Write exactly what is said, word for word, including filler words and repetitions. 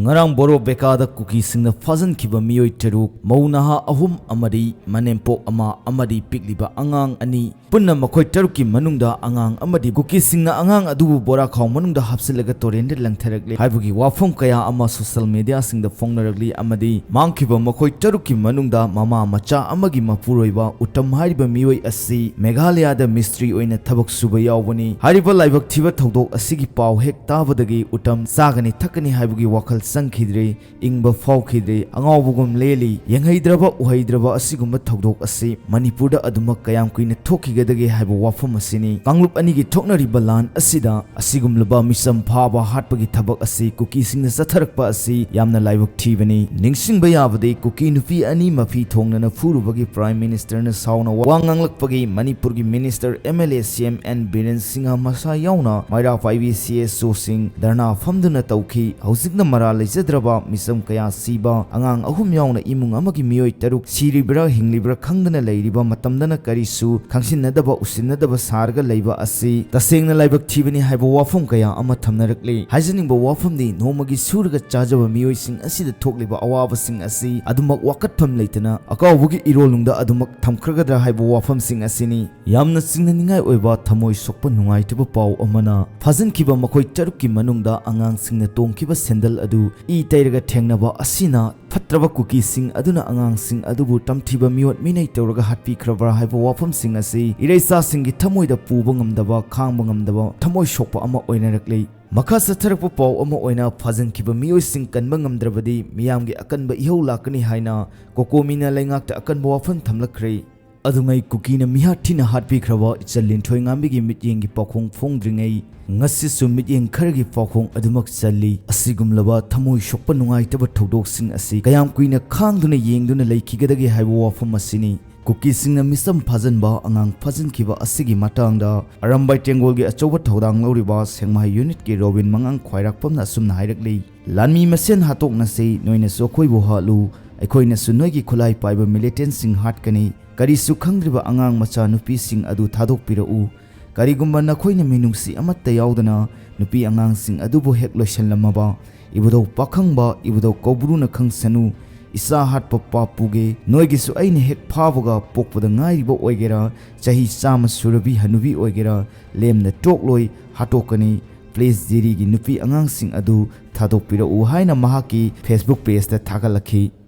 ꯉꯔꯥꯡ ꯕꯣꯔꯣ ꯕꯦꯀꯥꯗ ꯀꯨꯀꯤꯁꯤꯡꯅ ꯐꯥꯖꯤꯟꯈꯤꯕ ꯃꯤꯑꯣꯏ ꯇꯔꯨꯛ, ꯃꯧ ꯅꯍꯥ ꯑꯍꯨꯝ ꯑꯃꯗꯤ ꯃꯅꯦꯝꯄꯣꯛ ꯑꯃ ꯑꯃꯗꯤ ꯄꯤꯛꯂꯤꯕ ꯑꯉꯥꯡ ꯑꯅꯤ, ꯄꯨꯟꯅ ꯃꯈꯣꯏ ꯇꯔꯨꯛꯀꯤ ꯃꯅꯨꯡꯗ ꯑꯉꯥꯡ ꯑꯃꯗꯤ ꯀꯨꯀꯤꯁꯤꯡꯅ ꯑꯉꯥꯡ ꯑꯗꯨꯕꯨ ꯕꯣꯔꯥꯈꯥꯎ ꯃꯅꯨꯡꯗ ꯍꯥꯞꯆꯤꯜꯂꯒ ꯇꯨꯔꯦꯟꯗ ꯂꯪꯊꯔꯛꯂꯦ ꯍꯥꯏꯕꯒꯤ ꯋꯥꯐꯝ ꯀꯌꯥ ꯑꯃ ꯁꯣꯁꯤꯌꯦꯜ ꯃꯤꯗꯤꯌꯥꯁꯤꯡꯗ ꯐꯣꯡꯅꯔꯛꯂꯤ ꯑꯃꯗꯤ ꯃꯥꯡꯈꯤꯕ ꯃꯈꯣꯏ ꯇꯔꯨꯛꯀꯤ ꯃꯅꯨꯡꯗ ꯃꯃꯥ ꯃꯆꯥ ꯑꯃꯒꯤ ꯃꯄꯨꯔꯣꯏꯕ ꯎꯇꯝ ꯍꯥꯏꯔꯤꯕ ꯃꯤꯑꯣꯏ ꯑꯁꯤ ꯃꯦꯘꯥꯂꯌꯥꯗ ꯃꯤꯁꯇ꯭ꯔꯤ ꯑꯣꯏꯅ ꯊꯕꯛ ꯁꯨꯕ ꯌꯥꯎꯕꯅꯤ꯫ ꯍꯥꯏꯔꯤꯕ ꯂꯥꯏꯕꯛ ꯊꯤꯕ ꯊꯧꯗꯣꯛ ꯑꯁꯤꯒꯤ ꯄꯥꯎ ꯍꯦꯛ ꯇꯥꯕꯗꯒꯤ ꯎꯇꯝ ꯆꯥꯒꯅꯤ ꯊꯛꯀꯅꯤ ꯍꯥꯏꯕꯒꯤ ꯋꯥꯈꯜ ꯆꯪꯈꯤꯗ꯭ꯔꯦ꯫ ꯏꯪꯕ ꯐꯥꯎꯈꯤꯗ꯭ꯔꯦ꯫ ꯑꯉꯥꯎꯕꯒꯨꯝ ꯂꯦꯜꯂꯤ꯫ ꯌꯦꯡꯍꯩꯗ꯭ꯔꯕ ꯎꯍꯩꯗ꯭ꯔꯕ ꯑꯁꯤꯒꯨꯝꯕ ꯊꯧꯗꯣꯛ ꯑꯁꯤ ꯃꯅꯤꯄꯨꯔꯗ ꯑꯗꯨꯃꯛ ꯀꯌꯥꯝ ꯀꯨꯏꯅ ꯊꯣꯛꯈꯤꯒꯗꯒꯦ ꯍꯥꯏꯕ ꯋꯥꯐꯝ ꯑꯁꯤꯅꯤ꯫ ꯀꯥꯡꯂꯨꯞ ꯑꯅꯤꯒꯤ ꯊꯣꯛꯅꯔꯤꯕ ꯂꯥꯟ ꯑꯁꯤꯗ ꯑꯁꯤꯒꯨꯝꯂꯕ ꯃꯤꯆꯝ ꯐꯥꯕ ꯍꯥꯠꯄꯒꯤ ꯊꯕꯛ ꯑꯁꯤ ꯀꯨꯀꯤꯁꯤꯡꯅ ꯆꯠꯊꯔꯛꯄ ꯑꯁꯤ ꯌꯥꯝꯅ ꯂꯥꯏꯕꯛ ꯊꯤꯕꯅꯤ꯫ ꯅꯤꯡꯁꯤꯡꯕ ꯌꯥꯕꯗꯤ ꯀꯨꯀꯤ ꯅꯨꯄꯤ ꯑꯅꯤ ꯃꯐꯤ ꯊꯣꯡꯅꯅ ꯐꯨꯔꯨꯕꯒꯤ ꯄ꯭ꯔꯥꯏꯝ ꯃꯤꯅꯤꯁꯇꯔꯅ ꯁꯥꯎꯅ ꯋꯥ ꯉꯥꯡꯂꯛꯄꯒꯤ ꯃꯅꯤꯄꯨꯔꯒꯤ ꯃꯤꯅꯤꯁꯇꯔ, ꯑꯦꯝ ꯑꯦꯜ ꯑꯦ, ꯁꯤ ꯑꯦꯝ ꯑꯦꯟ ꯕꯤꯔꯦꯟ ꯁꯤꯡꯍ ꯃꯁꯥ ꯌꯥꯎꯅ ꯃꯩꯔꯥ ꯄꯥꯏꯕꯤ ꯁꯤ ꯑꯦꯁ ꯑꯣꯁꯤꯡ ꯙꯔꯅꯥ ꯐꯝꯗꯨꯅ ꯇꯧꯈꯤ꯫ ꯍꯧꯖꯤꯛꯅ ꯃꯔꯥꯜ ꯂꯩꯖꯗ꯭ꯔꯕ ꯃꯤꯆꯝ ꯀꯌꯥ ꯁꯤꯕ, ꯑꯉꯥꯡ ꯑꯍꯨꯝ ꯌꯥꯎꯅ ꯏꯃꯨꯡ ꯑꯃꯒꯤ ꯃꯤꯑꯣꯏ ꯇꯔꯨꯛ ꯁꯤꯔꯤꯕ꯭ꯔꯥ ꯍꯤꯡꯂꯤꯕ꯭ꯔꯥ ꯈꯪꯗꯅ ꯂꯩꯔꯤꯕ ꯃꯇꯝꯗꯅ ꯀꯔꯤꯁꯨ ꯈꯪꯁꯤꯟꯅꯗꯕ ꯎꯁꯤꯟꯅꯗꯕ ꯁꯥꯔꯒ ꯂꯩꯕ ꯑꯁꯤ ꯇꯁꯦꯡꯅ ꯂꯥꯏꯕꯛ ꯊꯤꯕꯅꯤ ꯍꯥꯏꯕ ꯋꯥꯐꯝ ꯀꯌꯥ ꯑꯃ ꯊꯝꯅꯔꯛꯂꯤ꯫ ꯍꯥꯏꯖꯅꯤꯡꯕ ꯋꯥꯐꯝꯗꯤ ꯅꯣꯡꯃꯒꯤ ꯁꯨꯔꯒ ꯆꯥꯖꯕ ꯃꯤꯑꯣꯏꯁꯤꯡ ꯑꯁꯤꯗ ꯊꯣꯛꯂꯤꯕ ꯑꯋꯥꯕꯁꯤꯡ ꯑꯁꯤ ꯑꯗꯨꯃꯛ ꯋꯥꯀꯠꯐꯝ ꯂꯩꯇꯅ ꯑꯀꯥꯎꯕꯒꯤ ꯏꯔꯣꯜꯅꯨꯡꯗ ꯑꯗꯨꯃꯛ ꯊꯝꯈ꯭ꯔꯒꯗ꯭ꯔꯥ ꯍꯥꯏꯕ ꯋꯥꯐꯝꯁꯤꯡ ꯑꯁꯤꯅꯤ꯫ ꯌꯥꯝꯅ ꯆꯤꯡꯅꯅꯤꯡꯉꯥꯏ ꯑꯣꯏꯕ ꯊꯃꯣꯏ ꯁꯣꯛꯄ ꯅꯨꯡꯉꯥꯏꯇꯕ ꯄꯥꯎ ꯑꯃꯅ, ꯐꯥꯖꯤꯟꯈꯤꯕ ꯃꯈꯣꯏ ꯇꯔꯨꯛꯀꯤ ꯃꯅꯨꯡꯗ ꯑꯉꯥꯡꯁꯤꯡꯅ ꯇꯣꯡꯈꯤꯕ ꯁꯦꯟꯗꯜ ꯑꯗꯨ ꯏ ꯇꯩꯔꯒ ꯊꯦꯡꯅꯕ ꯑꯁꯤꯅ ꯐꯠꯇ꯭ꯔꯕ ꯀꯨꯀꯤꯁꯤꯡ ꯑꯗꯨꯅ ꯑꯉꯥꯡꯁꯤꯡ ꯑꯗꯨꯕꯨ ꯇꯝꯊꯤꯕ ꯃꯤꯑꯣꯠ ꯃꯤꯅꯩ ꯇꯧꯔꯒ ꯍꯥꯠꯄꯤꯈ꯭ꯔꯕ꯭ꯔꯥ ꯍꯥꯏꯕ ꯋꯥꯐꯝꯁꯤꯡ ꯑꯁꯤ ꯏꯔꯩꯆꯥꯁꯤꯡꯒꯤ ꯊꯃꯣꯏꯗ ꯄꯨꯕ ꯉꯝꯗꯕ, ꯈꯥꯡꯕ ꯉꯝꯗꯕ ꯊꯃꯣꯏ ꯁꯣꯛꯄ ꯑꯃ ꯑꯣꯏꯅꯔꯛꯂꯤ꯫ ꯃꯈꯥ ꯆꯠꯊꯔꯛꯄ ꯄꯥꯎ ꯑꯃ ꯑꯣꯏꯅ, ꯐꯥꯖꯤꯟꯈꯤꯕ ꯃꯤꯑꯣꯏꯁꯤꯡ ꯀꯟꯕ ꯉꯝꯗ꯭ꯔꯕꯗꯤ ꯃꯤꯌꯥꯝꯒꯤ ꯑꯀꯟꯕ ꯏꯍꯧ ꯂꯥꯛꯀꯅꯤ ꯍꯥꯏꯅ ꯀꯣꯀꯣꯃꯤꯅ ꯂꯩꯉꯥꯛꯇ ꯑꯀꯟꯕ ꯋꯥꯐꯝ ꯊꯝꯂꯛꯈ꯭ꯔꯦ꯫ ꯑꯗꯨꯉꯩ ꯀꯨꯀꯤꯅ ꯃꯤꯍꯥꯠ ꯊꯤꯅ ꯍꯥꯠꯄꯤꯈ꯭ꯔꯕ ꯏꯆꯜ ꯂꯤꯟꯊꯣꯏꯉꯥꯝꯕꯤꯒꯤ ꯃꯤꯠꯌꯦꯡꯒꯤ ꯄꯥꯎꯈꯣꯡ ꯐꯣꯡꯗ꯭ꯔꯤꯉꯩ, ꯉꯁꯤꯁꯨ ꯃꯤꯠꯌꯦꯡ ꯈꯔꯒꯤ ꯄꯥꯎꯈꯣꯡ ꯑꯗꯨꯃꯛ ꯆꯜꯂꯤ꯫ ꯑꯁꯤꯒꯨꯝꯂꯕ ꯊꯃꯣꯏ ꯁꯣꯛꯄ ꯅꯨꯡꯉꯥꯏꯇꯕ ꯊꯧꯗꯣꯛꯁꯤꯡ ꯑꯁꯤ ꯀꯌꯥꯝ ꯀꯨꯏꯅ ꯈꯥꯡꯗꯨꯅ ꯌꯦꯡꯗꯨꯅ ꯂꯩꯈꯤꯒꯗꯒꯦ ꯍꯥꯏꯕ ꯋꯥꯐꯝ ꯑꯁꯤꯅꯤ꯫ ꯀꯨꯀꯤꯁꯤꯡꯅ ꯃꯤꯆꯝ ꯐꯥꯖꯤꯟꯕ, ꯑꯉꯥꯡ ꯐꯥꯖꯤꯟꯈꯤꯕ ꯑꯁꯤꯒꯤ ꯃꯇꯥꯡꯗ ꯑꯔꯝꯕꯥꯏ ꯇꯦꯡꯒꯣꯜꯒꯤ ꯑꯆꯧꯕ ꯊꯧꯗꯥꯡ ꯂꯧꯔꯤꯕ ꯁꯦꯛꯃꯥꯏ ꯌꯨꯅꯤꯠꯀꯤ ꯔꯣꯕꯤꯟ ꯃꯉꯥꯡ ꯈ꯭ꯋꯥꯏꯔꯥꯛꯄꯝꯅ ꯑꯁꯨꯝꯅ ꯍꯥꯏꯔꯛꯂꯤ, "ꯂꯥꯟꯃꯤ ꯃꯁꯦꯟ ꯍꯥꯠꯇꯣꯛꯅꯁꯤ, ꯅꯣꯏꯅꯁꯨ ꯑꯩꯈꯣꯏꯕꯨ ꯍꯥꯠꯂꯨ, ꯑꯩꯈꯣꯏꯅꯁꯨ ꯅꯣꯏꯒꯤ ꯈꯨꯠꯂꯥꯏ ꯄꯥꯏꯕ ꯃꯤꯂꯤꯇꯦꯟꯁꯤꯡ ꯍꯥꯠꯀꯅꯤ꯫ ꯀꯔꯤꯁꯨ ꯈꯪꯗ꯭ꯔꯤꯕ ꯑꯉꯥꯡ ꯃꯆꯥ ꯅꯨꯄꯤꯁꯤꯡ ꯑꯗꯨ ꯊꯥꯗꯣꯛꯄꯤꯔꯛꯎ꯫ ꯀꯔꯤꯒꯨꯝꯕ ꯅꯈꯣꯏꯅ ꯃꯤꯅꯨꯡꯁꯤ ꯑꯃꯠꯇ ꯌꯥꯎꯗꯅ ꯅꯨꯄꯤ ꯑꯉꯥꯡꯁꯤꯡ ꯑꯗꯨꯕꯨ ꯍꯦꯛ ꯂꯣꯏꯁꯤꯜꯂꯝꯃꯕ, ꯏꯕꯨꯙꯧ ꯄꯥꯈꯪꯕ, ꯏꯕꯨꯙꯧ ꯀꯧꯕ꯭ꯔꯨꯅ ꯈꯪꯁꯅꯨ, ꯏꯆꯥ ꯍꯥꯠꯄ ꯄꯥꯞ ꯄꯨꯒꯦ, ꯅꯣꯏꯒꯤꯁꯨ ꯑꯩꯅ ꯍꯦꯛ ꯐꯥꯕꯒ ꯄꯣꯛꯄꯗ ꯉꯥꯏꯔꯤꯕ ꯑꯣꯏꯒꯦꯔꯥ, ꯆꯍꯤ ꯆꯥꯝꯃ ꯁꯨꯔꯕꯤ ꯍꯅꯨꯕꯤ ꯑꯣꯏꯒꯦꯔꯥ, ꯂꯦꯝꯅ ꯇꯣꯛꯂꯣꯏ, ꯍꯥꯠꯇꯣꯛꯀꯅꯤ꯫ Please ꯖꯤꯔꯤꯒꯤ ꯅꯨꯄꯤ ꯑꯉꯥꯡꯁꯤꯡ ꯑꯗꯨ ꯊꯥꯗꯣꯛꯄꯤꯔꯛꯎ ꯍꯥꯏꯅ ꯃꯍꯥꯛꯀꯤ Facebook pageꯇ ꯊꯥꯒꯠꯂꯛꯈꯤ꯫